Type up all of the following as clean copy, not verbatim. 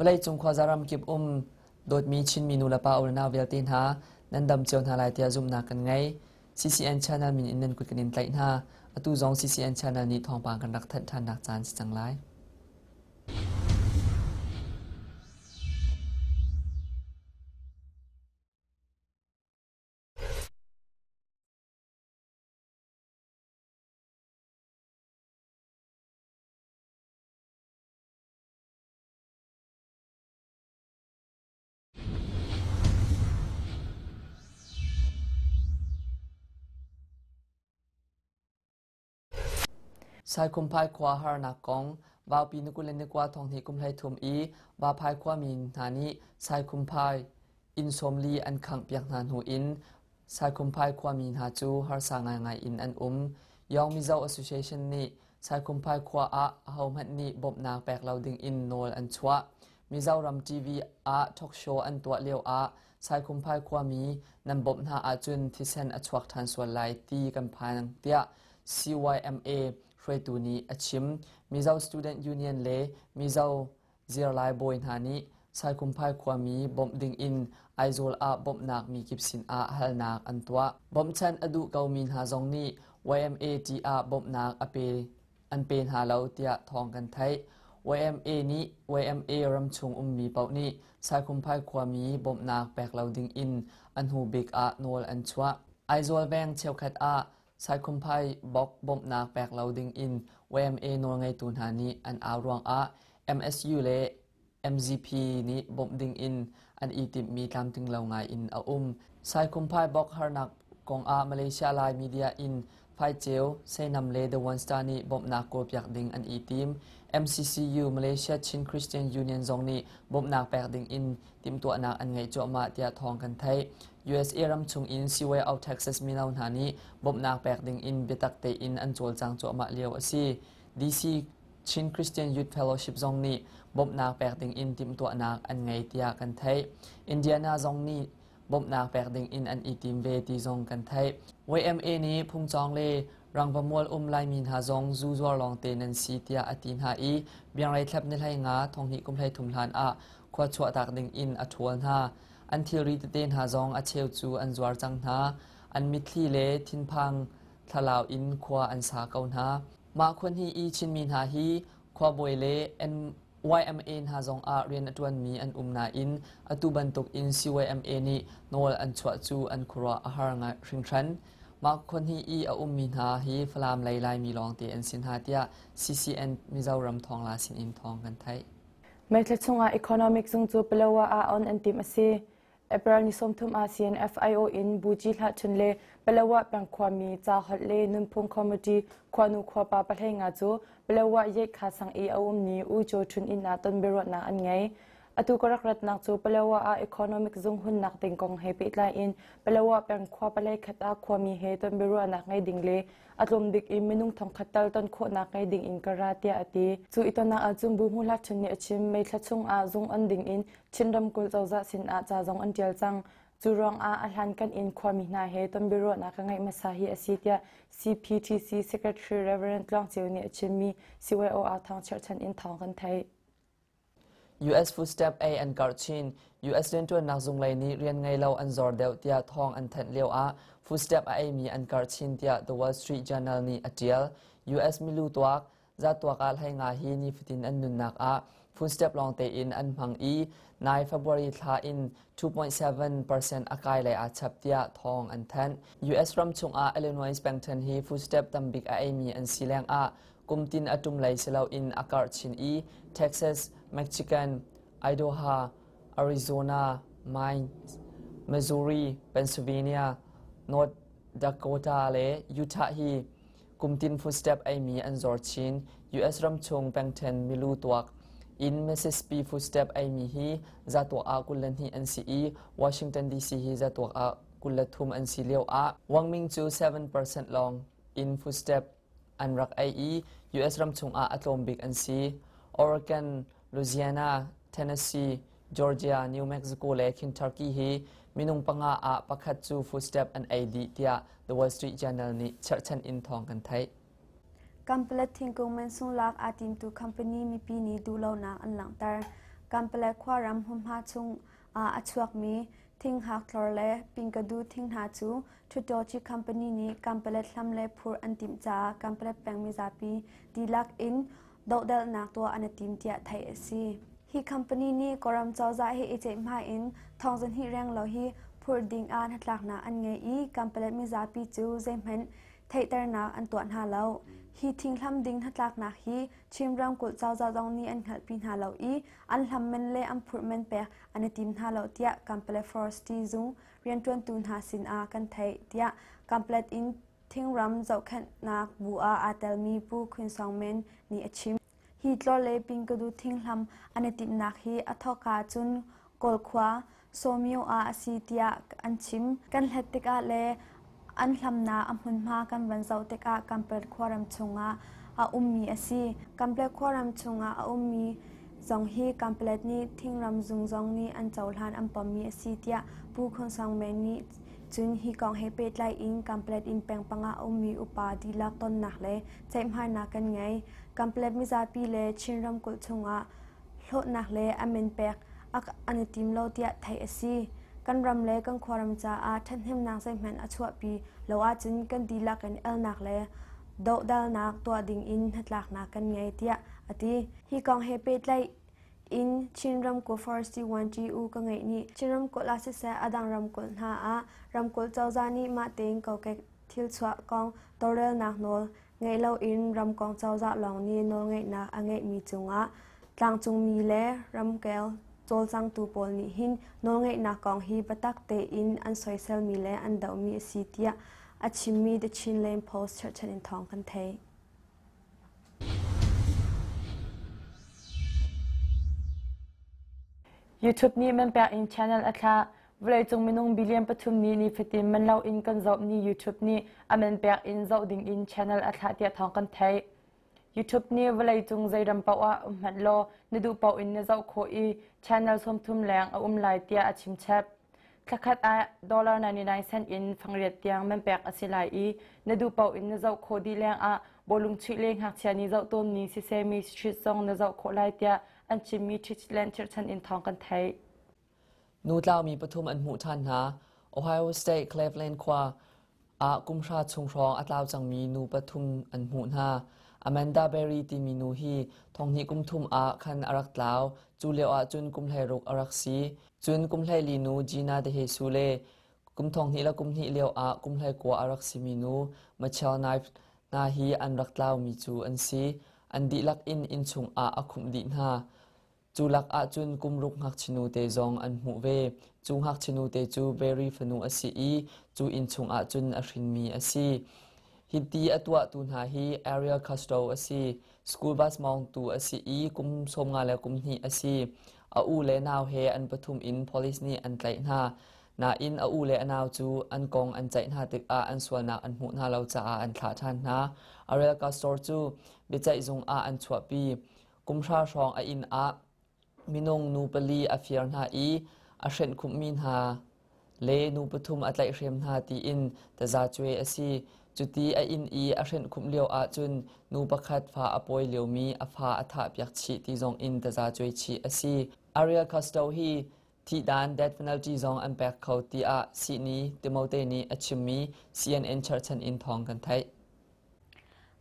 Vawleicung khuaza ramkip um dawtmi Chinmi nulepa unau vialte hna nan dam cio hna lai tiah zumhnak kan ngei. CCN channel min in nan kut kan in tlaih hna. Atu zong CCN channel nih thawngpang kan rak thanh ṭhannak caan si cang lai. Saikhumphai khua harnak kong Vaupi ni 21 thong hnih kum 13 i Vaphai khuami hna nih Saikhumphai inn 40 an khanghpiak hna hnu in Saikhumphai khuami hna cu harsa ngaingai in an um. Yawng Mizo Association nih Saikhumphai khua ah ahohmanh nih bawmhnak pek lo ding in nawl an chuah. Mizoram TV ah talk show an tuah lio ah Saikhumphai khuami nan bawmh hna ahcun thisen a chuak ṭhan sual lai ti kan phan tiah CYMA hruaitu nih a chim. Mizo Student Union le Mizo zirlai bawi hna nih Saikhumphai khuami bawmh ding in Aizawl ah bawmhnak mikip sin ah halnak an tuah. Bawmhchanh a duh komi hna zong nih YMAT ah bawmhnak a pe an pe hna lo tiah thawng kan theih. YMA nih YMA ramchung ummi paoh nih Saikhumphai khuami bawmhnak pek lo ding in a hnu bik ah nawl an chuah. Aizawl veng cheukhat ah Saikhumphai bok bawmhnak pek lo ding in YMA nawlngeitu hna nih an au ruangah MSU le MZP nih bawmh ding in an i timhmi tlamtling lo ngai in a um. Saikhumphai bok harnak kongah Malaysia Lai media in Faiceu, Seinam le The One Star nih bawmhnak kawlpiak ding an i tim. MCCU Malaysia Chin Christian Union zong nih bawmhnak pek ding in timhtuahnak an ngeih cuahmah tiah thawng kan theih. USA ram chung in CYO Texas mino hna nih bawmhnak pek ding in biatak tein an cawlcang cuahmah lio a si. DC Chin Christian Youth Fellowship zong nih bawmhnak pek ding in timhtuahnak an ngei tiah kan theih. Indiana zong nih bawmhnak pek ding in an i tim ve ti zong kan theih. YMA nih phungcawng le rangvamual um Laimi hna zong zu zuar lawngte nan si tiah a ti hna i biangrei thlep ni hlei nga thonghnih kum 13 hlan ah khua chuahtak ding in a ṭhawl hna. An thilri tete hna zong a cheu cu an zuar cang hna. An mitthli le thinphang thlalau in khua an sa ko hna. Mah khua hnih i Chinmi hna hi khuabawi le YMA hna zongah rian a ṭuanmi an um nain atu bantuk in CYMA nih nawl an chuah cu an khuaruah a har ngai hringhran. Mah khua hnih i a ummi hna hi Falam lei Laimi lawngte an si hna tiah CCN Mizoram thawngla sinin thawng kan theih. May thla chungah economic zung cu Palawa ah on an timh a si. April ni 30 ah CNFIO in Buci Hlahchun le Palawa peng khuami ca holh le nunphung committee khuanu khuapa pahlei nga cu Palawa Yekha sang i a ummi U Cho Htun inn ah ton biaruahnak an ngei. Atu ka rak ratnak cu Palawa ah economic zung hunnak ding kong he pehtlai in Palawa peng khua palei khat ah khuami he ton biaruahnak ngei ding le a tlawm bik in minung thongkhat tal ton khawhnak ngei ding in ka ra tiah a ti. Cu i tonnak ahcun Bu Hmu Hlat Htun nih a chim. May thla chung ah zung on ding in Chin ramkulh cozah sin ah ca zong an ṭial cang. Cu ruangah a hlankan in khuami hna he tonbiaruahnak ka ngeih hmasa hi a si tiah CPTC Secretary Reverend Tluang Ceu nih a chimmi CYO ah thawng cherhchan in thawng kan theih. US Food Stamp A an karh chin. US rianṭuannak zung lei nih rian ngei lo an zor deuh tiah thawng an thanh lio ah food stamp a eimi an karh chin tiah The Wall Street Journal nih a ṭial. US milu tuak Zatuak ah hlei nga hi nifatin an nunnak ah footstep lawng tein an hmang i nai February thla in 2.7% a kai lei aa chap tiah thawng an thanh. US ram chungah Illinois pengṭhen hi footstep tambik a eimi an si lengah kumtin a ṭum lei si loin a karh chin i Texas, Michigan, Idaho, Arizona, Maine, Missouri, Pennsylvania, North Dakota le Utah hi Kumtin footstep eimi an zor chin. US ramchung pengṭhen milu tuak in Mississippi footstep eimi hi zatuak ah 22 an si i Washington DC hi zatuak ah 23 an si lio ah Wang Ming cu 7% lawng in footstep an rak ei i US ramchung ah a tlawm bik an si. Oregon, Louisiana, Tennessee, Georgia, New Mexico le Kentucky hi minung panga ah pakhat cu footstep an ei dih tiah The Wall Street Journal nih cherhchan in thawng kan theih. Kanpalet thingkung mansung lak aa timtu company mipi nih duhlonak an langhter. Kanpalet khuaram hmunhma chung ah a chuakmi thinghak tlor le pingkadu thing hna cu Ṭhutawci company nih Kanpalet hlam le phurh an timh caah Kanpalet peng mizapi dihlak in dohdalhnak tuah an i tim tiah theih a si. Hi company nih Kawlram cozah he i ceihmai in thong zahnih renglo hi phurh ding ah hnatlaknak an ngei i Kanpalet mizapi cu zeihmanh theihternak an tuah hna lo. Hi thinghlam ding hnatlaknak hi Chin ramkulh cozah zong nih an hngalhpi hna lo i an hlam man le an phurh man pek an i tim hna lo tiah Kanpalet Forestry zung rianṭuantu hna sin ah kan theih tiah Kanpalet in thingram zohkhenhnak bu ah aa telmi Pu Khun Song Men nih a chim. Hi tlor le pingkadu thinghlam an i timhnak hi a thawkka ahcun Kawl khua Sawmyo ah a si tiah an chim. Kan hlet tikah le an hlamnak a hmunhma kan van zoh tikah Kanpalet khuaram chungah a ummi a si. Kanpalet khuaram chungah a ummi zong hi Kanpalet nih thingram zung zong nih an cohlan an pommi a si tiah Pu Khun Sang Men nih cun hi kong he pehtlai in Kanpalet in peng panga a ummi upa dihlak tonnak le ceihmainak kan ngei. Kanpalet mizapi le Chin ramkulh chungah hlawtnak le a min pek an i tim lo tiah theih a si. Kan ram le kan khuaram caah ṭhathnemnak zeihmanh a chuahpi lo ahcun kan dihlak in elnak le dohdalnak tuah ding in hnatlaknak kan ngei tiah a ti. Hi kong he pehtlaih in Chin ramkulh Forestry 1GU ka ngeih nih Chin ramkulh ah siseh a dang ramkulh hna ah ramkulh cozah nih mah tein kokek thilchuah kong tawlrelnak nawl ngeih loin ramkong cozah lawng nih nawlngeihnak a ngeihmi cungah tlangcungmi le ramkel cawlcangtu pawl nih hin nawlngeihnak kong hi biatak tein an soiselmi le an dohmi a si tiah a chimmi The Chinland Post cherhchan in thawng kan theih. YouTube nih man pek in channel a thlah. Vawleicung minung billion pathum nih nifatin man loin kan zohmi YouTube nih a man pek in zoh ding in channel a thlah tiah thawng kan theih. YouTube nih vawleicung zei ram paoh ah um hmanh law na duh paoh in na zoh khawh i channel 30 leng a um lai tiah a chim chap. Thlakhat ah dollar 99 cent in fangriat tiang man pek a si lai i na duh paoh in na zoh khawh dih lengah bawlung chuih le ngakchia nih zoh tawnmi sisemi street zong na zoh khawh lai tiah an chimmi Thailand chirhchan in thawng kan theih. Nu tlaumi pathum an hmuh ṭhan hna. Ohio State Cleveland khua ah kumhra chung hrawng a tlau cangmi nu pathum an hmuh hna. Amanda Berry timi nu hi thonghnih kum thum ah khan a rak tlau. Cu lio ah cun kum 16 a rak si. Cun kum 14 nu Gina DeJesus le kum thonghnih le kum hnih lio ah kum 19 a rak simi nu Michelle Knight hna hi an rak tlaumi cu an si. An dihlak in innchung ah a khumh dih hna. Cu lak ahcun kumruk ngakchinu te zong an hmuh ve. Cu ngakchinu te cu Berry fanu a si i cu innchung ahcun a hrinmi a si. Hiti a tuahtu hna hi Ariel Castro a si. School bus mawngtu a si i kum 15 le kum hnih a si. A u le nau he an pathum in police nih an tlaih hna. Nain a u le a nau cu an kong an ceih hna tikah an sualnak an hmuh hna lo caah an thlah ṭhan hna. Ariel Castro cu biaceihzung ah an chuahpi. Kumhra hrawng a inn ah minung nu pali a fir hna i a hrenhkhumhmi hna le nu pathum a tlaihhrem hna tiin tazacuai a si. Cuti a inn i a hrenhkhumh lio ahcun nu pakhat fa a pawi liomi a fa a thahpiak chih ti zong in tazacuai chih a si. Ariel Casto hi thihdan death penalty zong an pek kho tiah sihni Timote nih a chimmi CNN cherhchan in thawng kan theih.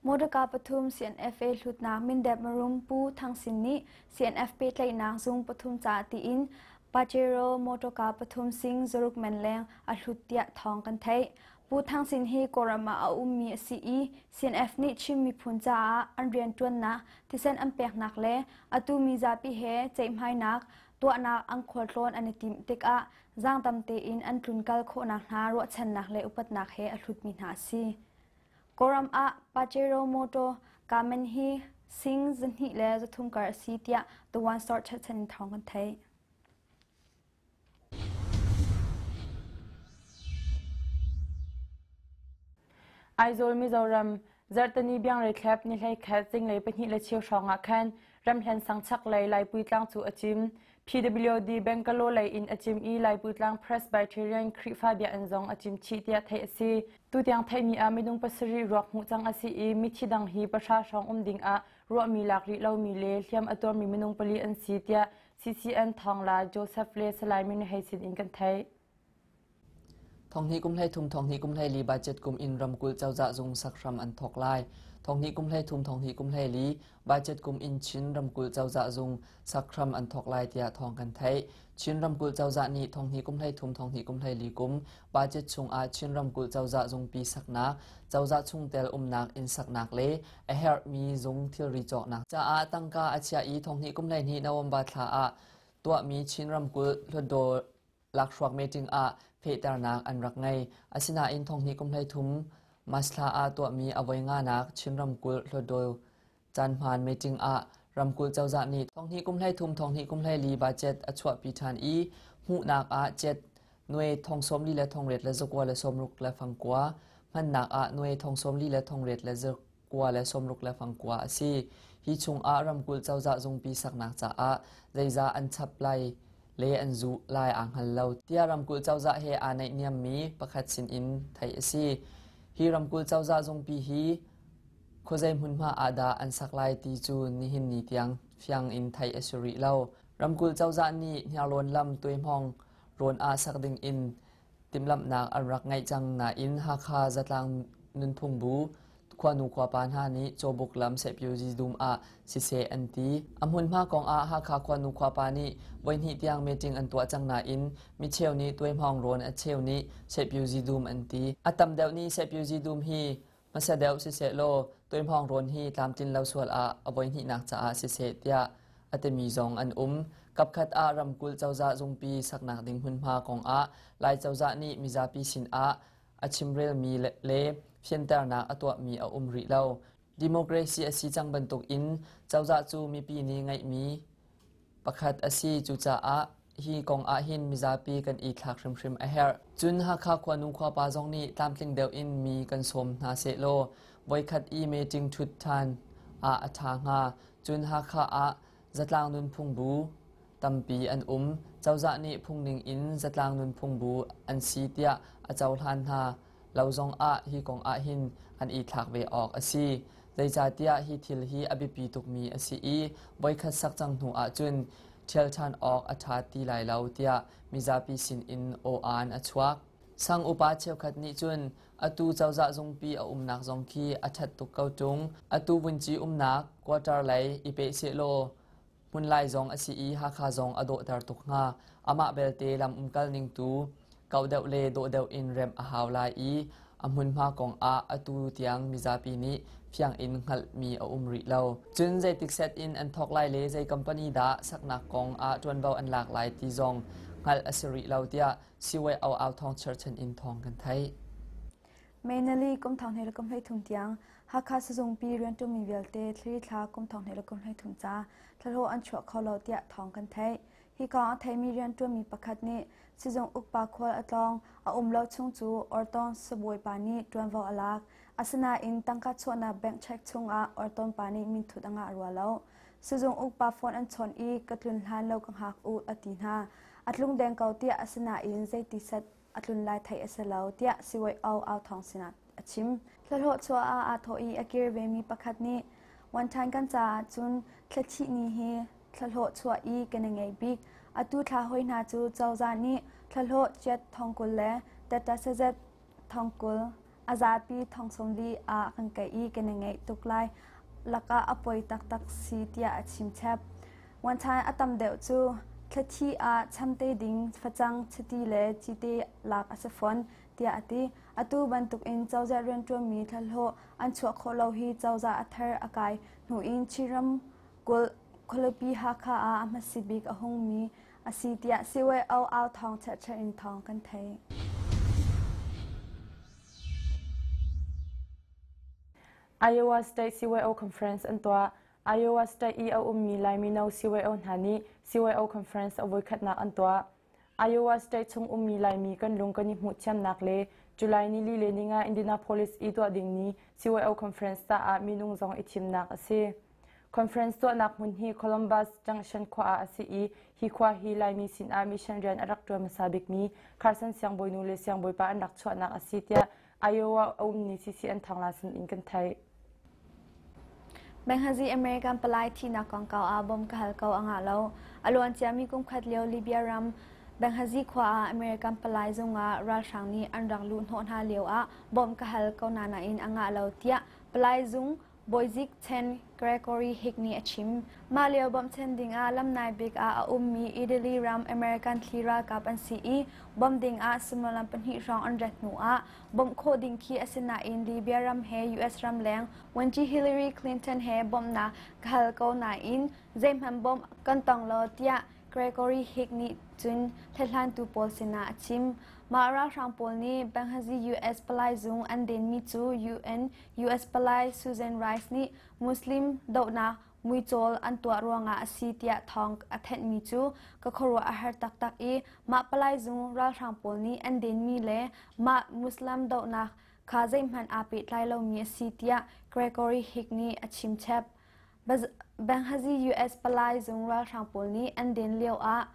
Motorka pathum CNFA hlutnak Mindep Marum Pu Thang Sin nih CNF pehtlaihnak zung pathum ca tiin Pajero motorka pathum sing zaruk men leng a hlut tiah thawng kan theih. Pu Thang Sin hi Kawlram ah a ummi a si i CNF nih Chin miphun caah an rianṭuannak, thisen an peknak le atu mizapi he ceihmainak tuahnak an khualtlawn an i timh tikah zaangdam tein an tlunkal khawhnak hna ruahchannak le upatnak he a hlutmi hna a si. Kawlram ah Pajero motor kamen hi sing 203 kar a si tiah The One Star cherhchan in thawng kan theih. Aizawl Mizoram Zarhteni biangrei thlep ni hlei khat zinglei pahnih le cheu hrawng ah khan ramhlen sang chaklei Laipui tlang cu a cim. PWD Bangalore lei in a cim i Laipui tlang Presbyterian Khrihfa biakinn zong a cim chih tiah theih a si. Tutiang theihmi ah minung pasarih ruak hmuh cang a si i mithi dang hi pahra hrawng um ding ah ruahmi lak rih lomi le hliam a tuarmi minung pali an si tiah CCN Thawngla Joseph le Salai Min Hei sin in kan theih. Thonghnih kum 13 thonghnih kum 14 budget kum in ramkulh cozah zung sak hram an thawk lai. Thonghnih kum 13 thonghnih kum 14 budget kum in Chin ramkulh cozah zung sak hram an thawk lai tiah thawng kan theih. Chin ramkulh cozah nih thonghnih kum 13 thonghnih kum 14 kum budget chungah Chin ramkulh cozah zungpi saknak, cozah chungtel umnak inn saknak le a herhmi zung thilri cawknak caah tangka a chiah i thonghnih kum 12 November thla ah tuahmi Chin ramkulh Hlutdaw lakhruak meeting ah fehternak an rak ngei. Asinain thonghnih kum 13 March thla ah tuahmi a voi nganak Chin ramkulh Hlutdaw caanhmaan meeting ah ramkulh cozah nih thonghnih kum 13 thonghnih kum 14 budget a chuahpi ṭhan i hmuhnak ah cet nuai thong 40 le thong riat le zakua le sawmruk le fangkua hmannak ah nuai thong 40 le thong riat le zakua le sawmruk le fangkua a si. Hi chungah ramkulh cozah zungpi saknak caah zeizah an chap lai le an zuh lai aa hngal lo tiah ramkulh cozah he aa naihniammi pakhat sinin theih a si. Hi ramkulh cozah zungpi hi Khuazei hmunhma ah dah an sak lai ti cu nihin ni tiang fiang in theih a si rih lo. Ramkulh cozah nih Hniarlawn lam tuaihmawng rawn ah sak ding in timhlamhnak an rak ngeih cang nain Hakha zatlang nunphung bu khuanu khuapa hna nih Cawbuk lam Sehpiozi dum ah siseh an ti. A hmunhma kong ah Hakha khuanu khuapa nih voihnih tiang meeting an tuah cang nain micheu nih tuaihmawng rawn a cheu nih Sehpiozi dum an ti. A tam deuh nih Sehpiozi dum hi Hmasa deuh siseh law tuaihmawng rawn hi tlamtlin lo sual ah a voihnihnak caah siseh tiah a timi zong an um. Kapkhat ah ramkulh cozah zungpi saknak ding hmunhma kong ah Lai cozah nih mizapi sin ah a chimrelmi le fianternak a tuahmi a um rih lo. Democracy a si cang bantuk in cozah cu mipi nih ngeihmi pakhat a si. Cucaah hi kong ahhin mizapi kan i thlak hrimhrim a herh. Cun Hakha khuanu khuapa zong nih tlamtling deuh in mi kan sawm hna sehlaw voikhat i meeting ṭhut ṭhan ah a ṭha hnga. Cun Hakha ah zatlang nunphung bu tampi an um. Cozah nih phungning in zatlang nunphung bu an si tiah a cohlan hna lo zong ah hi kong ahhin an i thlak ve awk a si. Zeicahtiah hi thil hi a biapi tukmi a si i voikhat sak cang hnu ahcun ṭhial ṭhan awk a ṭha ti lai lo tiah mizapi sinin aw-aan a chuak. Sang upa cheukhat nih cun atu cozah zungpi a umnak zong khi a ṭhat tuk ko ṭung. Atu vunci umnak quarter lei i peh sehlaw hmunlai zong a si i Hakha zong a dawhter tuk hnga. Amah belte lam umkal ning tu kauh deuh le dawh deuh in remh a hau lai i a hmunhma kong ah atu tiang mizapi nih fiang in hngalhmi a um rih lo. Cun zeitik set in an thawk lai le zei company dah saknak kong ah ṭuanvo an lak lai ti zong hngalh a si rih lo tiah CYO Au Thawng cherchan in thawng kan theih. May nali kum thong hnih le kum 13 tiang Hakha sizungpi rianṭuanmi vialte thliri thla kum thong hnih le kum 13 ca thlahlawh an chuah kho lo tiah thawng kan theih. Hi kong a theimi rianṭuanmi pakhat nih sizung ukpa khual a tlawng a um lo chung cu Orton sibawipa nih ṭuanvo a lak. Asinain tangka chuahnak bank check chungah Orton pa nih minthut a ngah rua lo. Sizung ukpa phone an chawnh i ka tlun hlan lo ka hngak u a ti hna. A tlung deng ko tiah asinain zeiti set a tlun lai theih a si lo tiah Siwai Au Au Thawng sinah a chim. Hlahlawh chuah ah aa thawh i a kir vemi pakhat nih One kan caah cun thlathih ni hi thlahlawh chuah i kan i ngeih bik. Atu thla hoi hna cu cozah nih thlahlawh chiat thongkul le tetasazet thongkul a zapi thong 40 ah kan keih i kan i ngeih tuk lai lakah a poi taktak si tiah a chim chap. One time a tam deuh cu thlathi ah chamte ding facang chiti le cite lak a si fawn tiah a ti. Atu bantukin cozah rianṭuanmi thlahlawh an chuah khawh lo hi cozah a thar a kai hnu in Chinram kulh khualipi Hakha ah a hmasi bik a hungmi a si tiah CYO Au Thawng cherhchan in thawng kan theih. Iowa State CYO Conference an tuah. Iowa State i a ummi Lai mino CYO hna nih CYO Conference a voikhatnak an tuah. Iowa State chung ummi Laimi kan lung kan i hmuhthiamnak le July nili le ninga Indianapolis i tuah dingmi CYO Conference caah minung zong i thimnak a si. Conference tuahnak hmun hi Columbus Junction khua ah a si i hi khua hi Laimi sinah mission rian a rak ṭuan hmasa bikmi Carson siangbawinu le siangbawipa an rak chuahnak a si tiah Iowa a ummi CCN Thawngla sinin kan theih. Benghazi American palai thihnak kongkau ah bom ka hal ko a ngah lo. A luanciami kum khat lio Libya ram Benghazi khua ah American palai zung ah ralhrang nih an rak luh hnawh hna lio ah bom ka hal ko na nain a ngah lo tiah palai zung Bawizik Chen Gregory Hick nih a chim. Mah lio bawmhchan dingah lamnai bik ah a ummi Italy ram American thli ralkap an si i bawmh dingah suimilam pahnih hrawng an rat hnu ah bawmh khawh ding khi a si nain Libya ram he US ramleng Vuanci Hillary Clinton he bawmhnak ka hal ko nain zeihmanh bawmh kan tong lo tiah Gregory Hick nih cun hlathlantu pawl sinah a chim. Mah ralhrang pawl nih Benghazi US palai zung an denmi cu UN US palai Susan Rice nih Muslim dohnak muicawl an tuah ruangah a si tiah thawng a thenhmi cu ka khuaruah a har taktak i mah palai zung ralhrang pawl nih an denmi le mah Muslim dohnak kha zeihmanh aa pehtlai lomi a si tiah Gregory Hick nih a chim chep. Benghazi US palai zung ralhrang pawl nih an den lio ah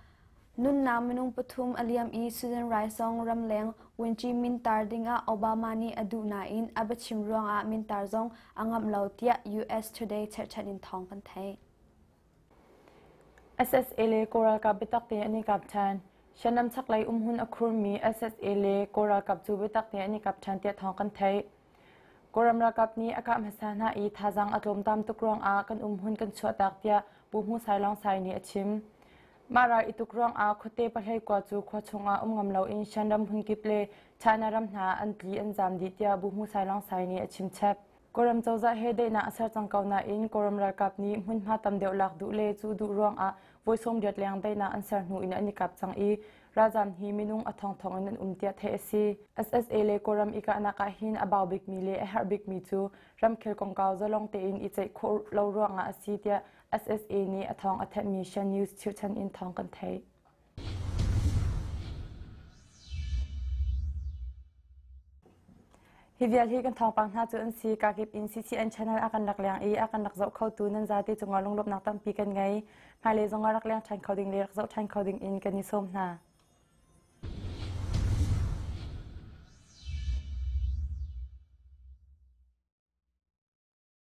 nunnak minung pathum a liam i Susan Rice zong ramleng Winchi mintar dingah Obama nih a duh nain a biachim ruangah mintar zong a ngamh lo tiah US Today cherhchan in thawng kan theih. SSA le Kawl ralkap biatak tein an i kap ṭhan. Shanam chaklei umhmun a khurmi SSA le Kawl ralkap cu biatak tein an i kap ṭhan tiah thawng kan theih. Kawlram ralkap nih a kah hmasa hna i thazaang a tlawmtam tuk ruangah kan umhmun kan chuahtak tiah Pu Hmu Sai Lawng Sai nih a chim. Mah ral i tuk ruangah khuate pahlei kua cu khua chungah um ngam loin Shan ram hmunkip le China ram hna an tli an zaam dih tiah Bu Hmu Sai Lawng Sai nih a chim chap. Kawlram cozah he daihnak a ser cang ko nain Kawlram ralkap nih hmunhma tam deuh lak duh le cuh duh ruangah voi 80 leng daihnak an ser hnu in an i kap cang i Ralzam hi minung a thongthong in an um tiah theih a si. SSA le Kawlram i kahnak ah hin a bau bikmi le a herh bikmi cu ramkhel kongkau zalong tein i ceih khawh lo ruangah a si tiah SSA nih a thawng a thanhmi Shan News chirhchan in thawng kan theih. Hi vial hi kan thawngpang hna cu an si. Kakip in CCN channel a kan rak leng i a kan rak zoh khotu nan zate cungah lunglawmhnak tampi kan ngei. Hmailei zongah rak leng ṭhan kho ding le rak zoh ṭhan kho ding in kan i sawm hna.